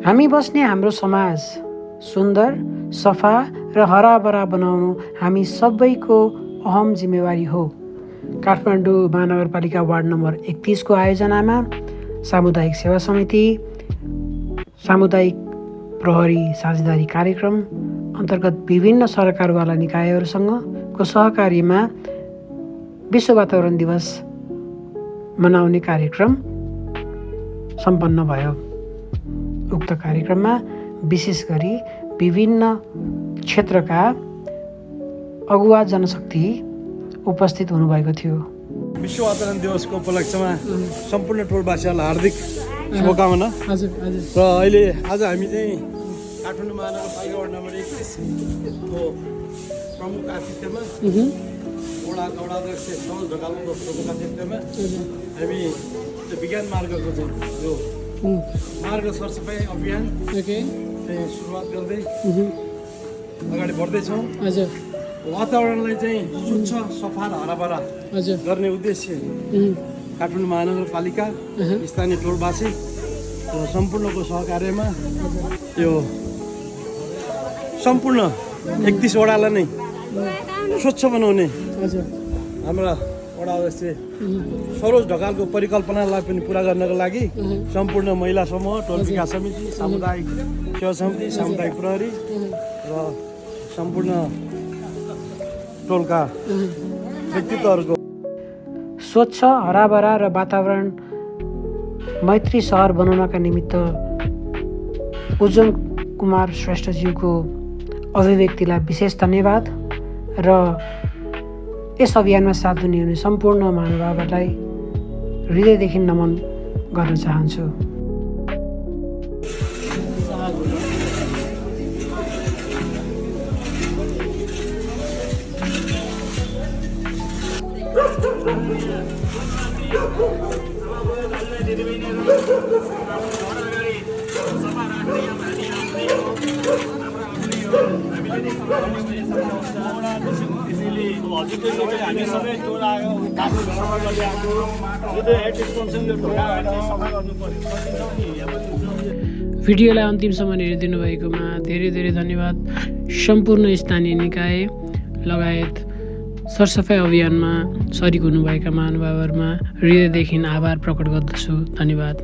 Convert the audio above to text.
हामी बस्ने हाम्रो समाज सुन्दर, सफा र हराभरा बनाउनु हामी सबैको अहम जिम्मेवारी हो। काठमाडौँ महानगरपालिका वार्ड नम्बर 31 को आयोजनामा सामुदायिक सेवा समिति, सामुदायिक प्रहरी साझेदारी कार्यक्रम अन्तर्गत विभिन्न सरकारवाला निकायहरूसँगको सहकार्यमा विश्व वातावरण दिवस मनाउने कार्यक्रम सम्पन्न भयो। उक्त कार्यक्रममा विशेष गरी विभिन्न क्षेत्रका अगुवा जनशक्ति उपस्थित हुनुभएको थियो। विश्व वातावरण दिवसको उपलक्ष्यमा सम्पूर्ण टोलवासीहरूलाई हार्दिक शुभकामना। र अहिले आज हामी चाहिँ काठमाडौँ महानगरपालिका वार्ड नम्बर 31 को प्रमुख आतिथ्यमा वडाका अध्यक्ष सरोज ढकालको प्रमुख आतिथ्यमा हामी विज्ञान मार्गको चाहिँ यो मार्ग सरसफाइ अभियान चाहिँ सुरुवात गर्दै अगाडि बढ्दैछौँ। वातावरणलाई चाहिँ स्वच्छ सफा र हराभरा गर्ने उद्देश्य काठमाडौँ महानगरपालिका स्थानीय टोलवासी र सम्पूर्णको सहकार्यमा यो सम्पूर्ण 31 वडालाई नै स्वच्छ बनाउने हाम्रा वडा अध्यक्ष सरोज ढकालको परिकल्पनालाई पनि पुरा गर्नको लागि सम्पूर्ण महिला समूह, टोल विकास समिति, सामुदायिक सेवा समिति, सामुदायिक प्रहरी र सम्पूर्ण टोलका व्यक्तित्वहरूको स्वच्छ, हराभरा र वातावरण मैत्री सहर बनाउनका निमित्त उज्जवल कुमार श्रेष्ठज्यूको अभिव्यक्तिलाई विशेष धन्यवाद र यस अभियानमा साथ दिने सम्पूर्ण महानुभावहरूलाई हृदयदेखि नमन गर्न चाहन्छु। भिडियोलाई अन्तिमसम्म हेरिदिनु भएकोमा धेरै धेरै धन्यवाद। सम्पूर्ण स्थानीय निकाय लगायत सरसफाइ अभियानमा सरिक हुनुभएका महानुभावहरूमा हृदयदेखि आभार प्रकट गर्दछु। धन्यवाद।